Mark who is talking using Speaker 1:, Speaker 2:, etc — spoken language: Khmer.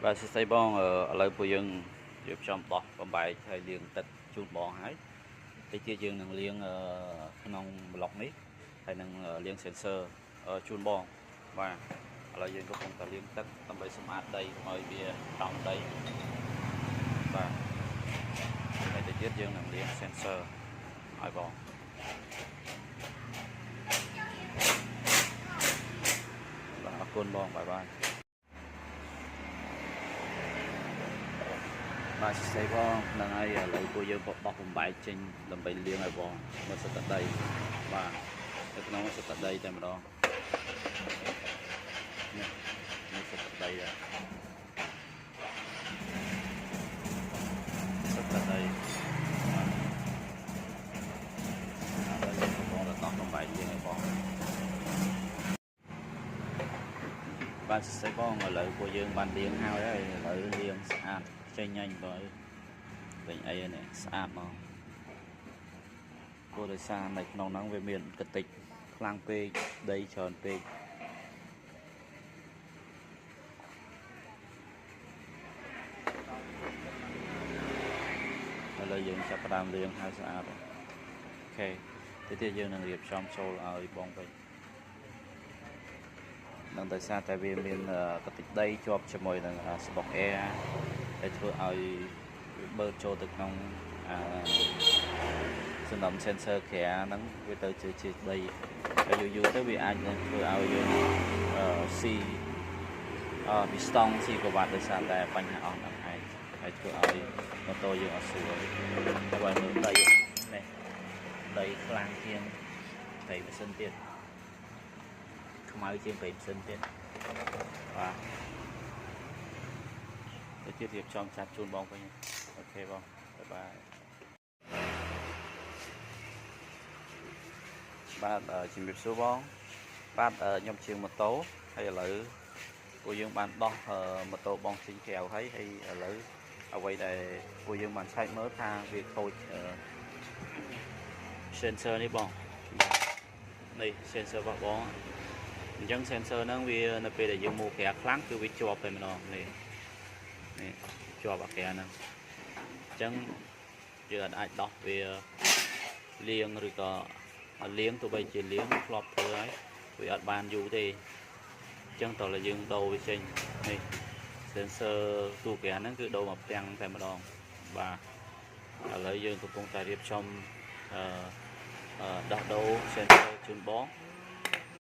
Speaker 1: បាទសួស្តីបងឥឡូវពួកយើងរៀបចំដោះបំបែកហើយលាងទឹកជូនបងហើយតិចទៀតយើងនឹងលាងក្នុងប្លុកនេះហើយនឹងលាង sensor ជូនបងបាទឥឡូវយើងកំពុងតែលាងទឹកដើម្បីសម្អាតដីកុំឲ្យវាតោងដីបាទហើយតិចទៀតយើងនឹងលាង sensor ឲ្យបងបាទអរគុណបងបាយបាយបាទសរសេរបងហ្នឹងហើយឥឡូវពួកយើងបោះបំបែកចេញដើម្បីលាងឲ្យបងមើលសិតតែដីបាទនៅក្នុងសិតតែដីតែម្ដងនេះនេះសិតតែដីដែរសិតតែដីបាទឥឡូវយើងកំពុងតែដោះបំបែកលាងឲ្យបងបាទសរសេរបងឥឡូវពួកយើងបានលាងហើយហើយឥឡូវលាងស្អាតចេញញញបើវិញអីនេះស្អាតមកព្រោះដោយសារនៅក្នុងហ្នឹងវាមានកតិចខ្លាំងពេកដីច្រើនពេកឥឡូវយើងចាប់ផ្ដើមលាងហើយស្អាតអូខេទៅទៀតយើងនឹងរៀបចំចូលឲ្យបងវិញនឹងដោយសារតែវាមានកតិចដីជាប់ជាមួយនឹងស្បុកអែដែលធ្វើឲ្យវាបឺតចូលទៅក្នុងសំណុំ sensor ក្រាហ្នឹងវាទៅជាដីហើយយូរៗទៅវាអាចនឹងធ្វើឲ្យយើងស៊ីពីស្តង់ស៊ីប្រវត្តិដោយសារតែបញ្ហាអស់ហ្នឹងឯងហើយធ្វើឲ្យម៉ូតូយើងអត់ស្រួលហើយមើលដីនេះដីខ្លាំងជាងប្រេងម៉ាស៊ីនទៀតខ្មៅជាងប្រេងម៉ាស៊ីនទៀតបាទទៅទៀតរៀបចំចាត់ជូនបងវិញអូខេបងបាយបាយបាទជំរាបសួរបងបាទខ្ញុំជាងម៉ូតូហើយឥឡូវពួកយើងបានដោះម៉ូតូបងចេញក្រៅហើយហើយឥឡូវអ្វីដែលពួកយើងបានឆែកមើលថាវាខូច sensor នេះបងនេះ sensor របស់បងអញ្ចឹង sensor ហ្នឹងវានៅពេលដែលយើងមួក្រាខ្លាំងគឺវាជាប់តែម្ដងនេះនេះជាប់អាក្រាហ្នឹងអញ្ចឹងយើងអាចដោះវាលាងឬក៏អត់លាងទោះបីជាលាងធ្លាប់ធ្វើហើយវាអត់បានយូរទេអញ្ចឹងតើយើងដូរវាចេញនេះ sensor ទូក្រាហ្នឹងគឺដូរមកផ្ទាំងតែម្ដងបាទឥឡូវយើងកំពុងតែរៀបចំអឺដោះដូរ sensor ជូនបង